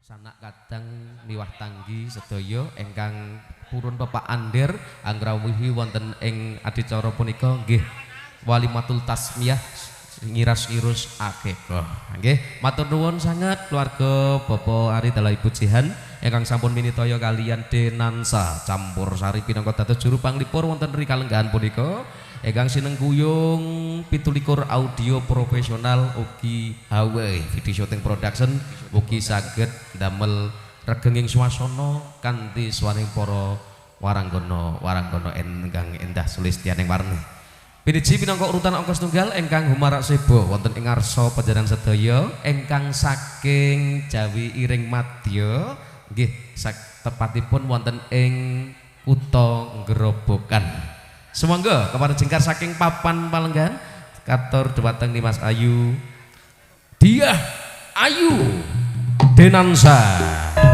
Sanak kadang miwah tanggi sedaya ingkang purun pepak andir angrawuhi wonten ing adicara punika nggih walimatul tasmiyah ngiras-irus akikah. Nggih, matur nuwun sanget keluarga Bapak Ari dalah Ibu Jihan ingkang sampun minitaya kaliyan Denansa Campur Sari pinangka dados juru panglipur wonten ri kalenggahan punika ingkang sinengkuyung 27 audio profesional ugi Huawei video shooting production ugi saged ndamel regenging swasana kanthi swaning para waranggana waranggana ingkang endah sulistyaning warni. Piniji pinangka urutan angka setunggal ingkang humarak seba wonten ing ngarsa panjenengan sedaya ingkang saking Jawi Iring Madya nggih tepatipun wonten ing kutha Grobogan. Sumangga kepada jengkar saking papan palenggan katur dhumateng Nimas Ayu Diah Ayu Denansa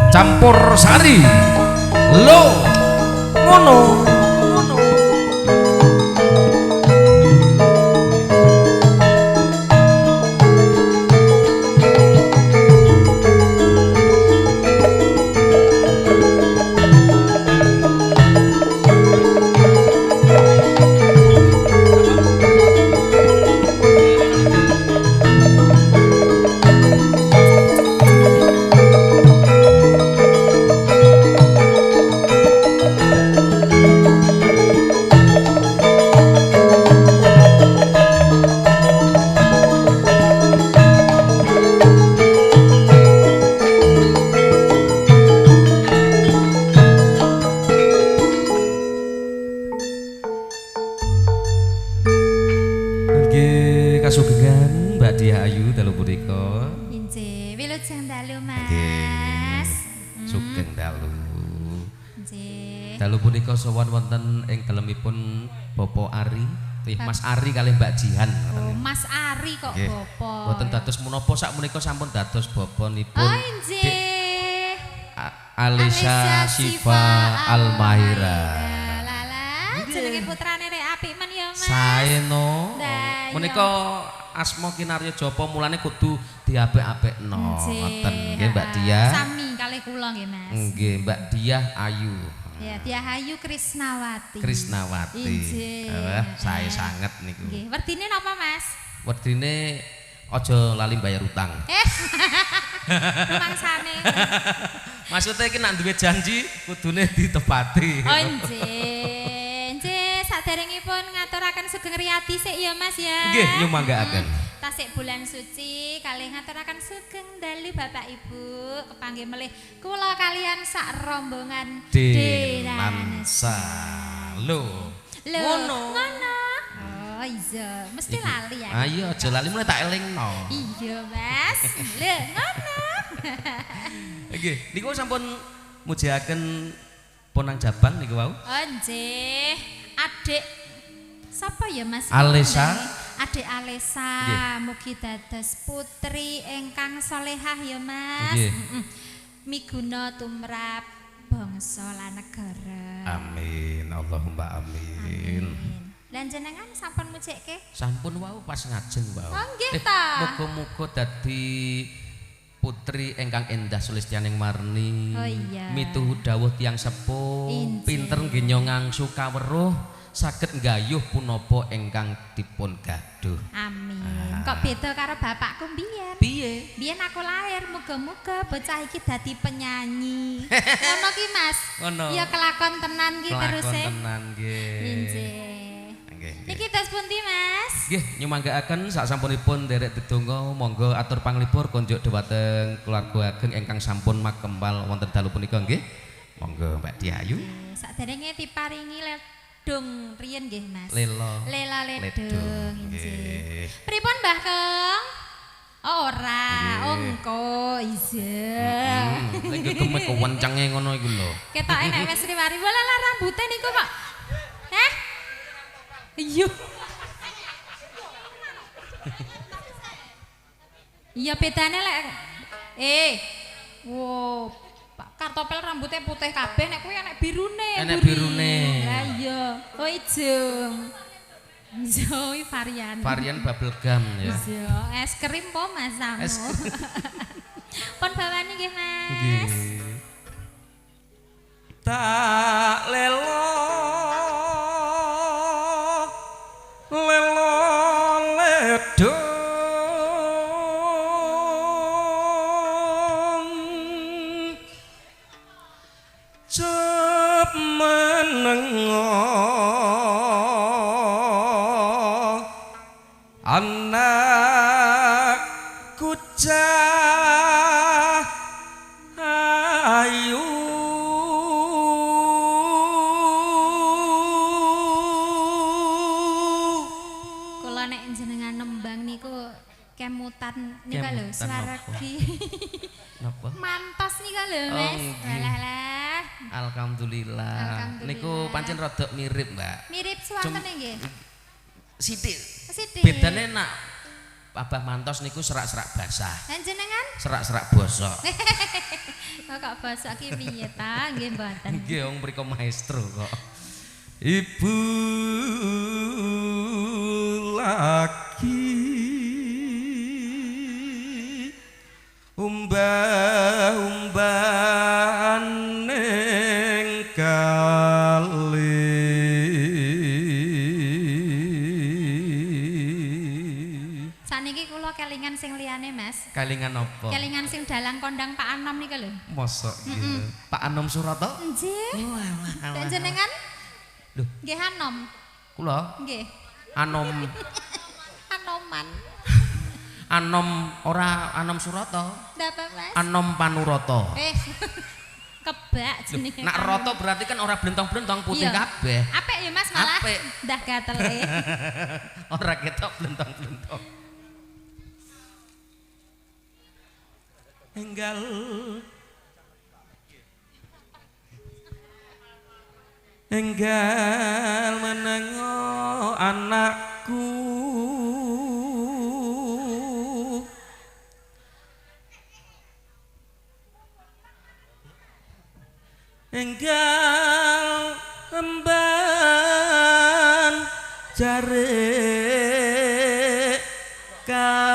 Campur Sari Lo Ngono. Kasugengan Mbak Diah Ayu dalu punika. Inggih, wilujeng dalu Mas. Sugeng dalu. Inggih. Dalu punika sowan wonten ing dalemipun Bapak Ari, Mas Ari kalih Mbak Jihan. Oh, Mas Ari kok Bapak. Mboten dados menapa sak menika sampun dados bapanipun. Oh, inggih. Alisa Syifa Almaira. Lala, jenenge putrane rek apik men ya Mas. Saeno. Menika asma kinarya japa mulane kudu diapik-apikno. Ngoten nggih Mbak Diah. Sami kalih kula nggih Mas. Nggih Mbak Diah Ayu. Ya, Diah Ayu Krisnawati. Krisnawati. Inggih. Sae sanget niku. Nggih, werdine napa Mas? Werdine aja lali bayar utang. Rumangsane. Maksudnya iki nek duwe janji kudune ditepati. Oh nggih. Saderengipun ngaturaken sugeng riyadi sik ya Mas ya. Nggih, nyumanggaaken. Tasik bulan suci kalih ngaturaken sugeng dalu Bapak Ibu kepanggih melih kula kalian sak rombongan Denansa. Lho. Ngono. Ngono. Oh iya, mesti lali ya. Ayo aja lali mulai tak elingno. Iya, Mas. Lho, ngono. Nggih, niku sampun mujiaken Ponang Jabang niku wau. Oh nggih. Adik sapa ya Mas? Alesa. Adik Alesa, mugi dados putri ingkang solehah ya Mas. Miguna tumrap bangsa lan negara. Amin, Allahumma amin. Lan jenengan sampun mujekke? Sampun wau pas ngajeng wau. Oh nggih ta. Muga-muga dadi putri ingkang endah sulistyaning marni. Oh iya. Mituhu dawuh tiyang sepuh, pinter nggih ngangsu kaweruh, saged nggayuh punapa ingkang dipun gaduh. Amin. Kok beda karo bapakku mbiyen? Piye? Mbiyen aku lahir, muga-muga bocah iki dadi penyanyi. Ngono ki Mas. Ngono. Ya kelakon tenan ki terus e. Kelakon tenan nggih. Injih. Niki dos pundi Mas? Nggih, nyumanggaaken sak sampunipun nderek dedonga monggo atur panglipur konjuk dhumateng keluarga ageng ingkang sampun makempal wonten dalu punika nggih. Monggo Mbak Diah Ayu. Saderenge diparingi ledung riyen nggih Mas. Lela. Lela ledung nggih. Pripun Mbah Keng? Oh ora, engko iya. Lha iki gemek kewencenge ngono iku lho. Ketoke nek wis riwari walah rambute niku kok. Heh? Iya. Iya bedane lek wo Pak Kartopel rambutnya putih kabeh nek kuwi enek birune. Enek birune. Lah iya, oh ijo. Ijo varian. Varian bubble gum ya. Iya, es krim po Mas Samu. Pun bawani nggih Mas. Mas. Nggih. Tak lelo lelo ledong cep menengo anak kucah ayu. Kula nek jenengan nembang niku kemutan nika lho swargi. Napa? Mantos nika lho, Mas. Walah lah. Alhamdulillah. Niku pancen rada mirip, Mbak. Mirip suwantene nggih. Sithik. Sithik. Bedane nak Abah Mantos niku serak-serak basah. Lan jenengan? Serak-serak bosok. Kok bosok ki piye ta? Nggih mboten. Nggih wong mriko maestro kok. Ibu lagi umbah-umbahan ning kali. Saniki kula kelingan sing liyane, Mas. Kelingan apa? Kelingan sing dalang kondang Pak Anom nika lho. Mosok gitu. Pak Anom Suroto? Nggih. Walah. Lha jenengan? Lho, nggih Anom. Kula? Nggih. Anom. Anoman. Anom ora Anom Suroto. Napa, Mas? Anom Panuroto. Kebak jenenge. Nak roto berarti kan ora blentong-blentong putih kabeh. Apik ya Mas malah. Apik. Ndah gatele. Ora ketok blentong-blentong. Enggal enggal menengo anakku enggal emban jare kawong.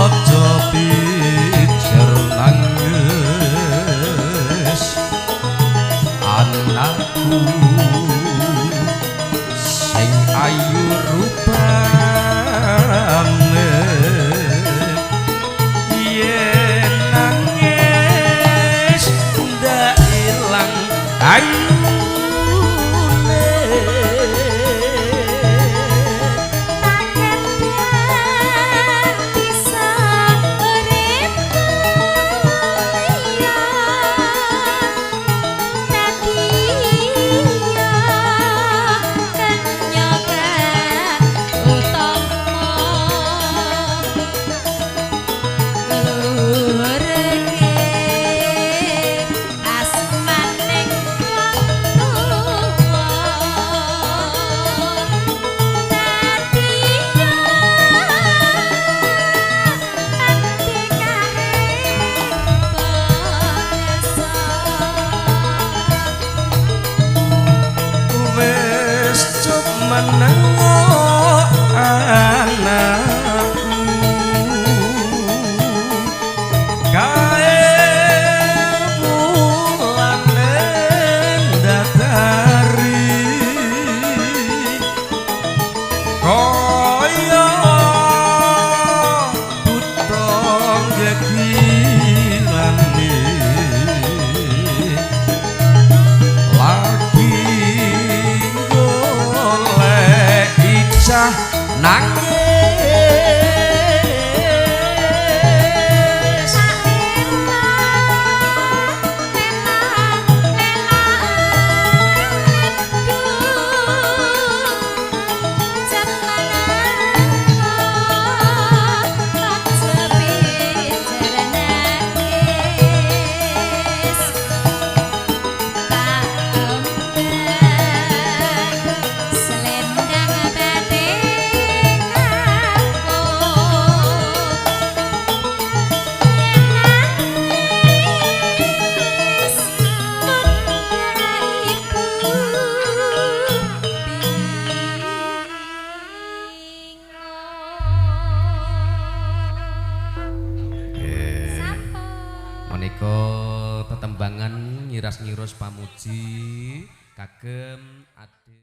Aja pijer nangis anakku sing ayu rupane yen nangis ndak ilang ayune. Menika tetembangan ngiras-ngirus pamuji kagem.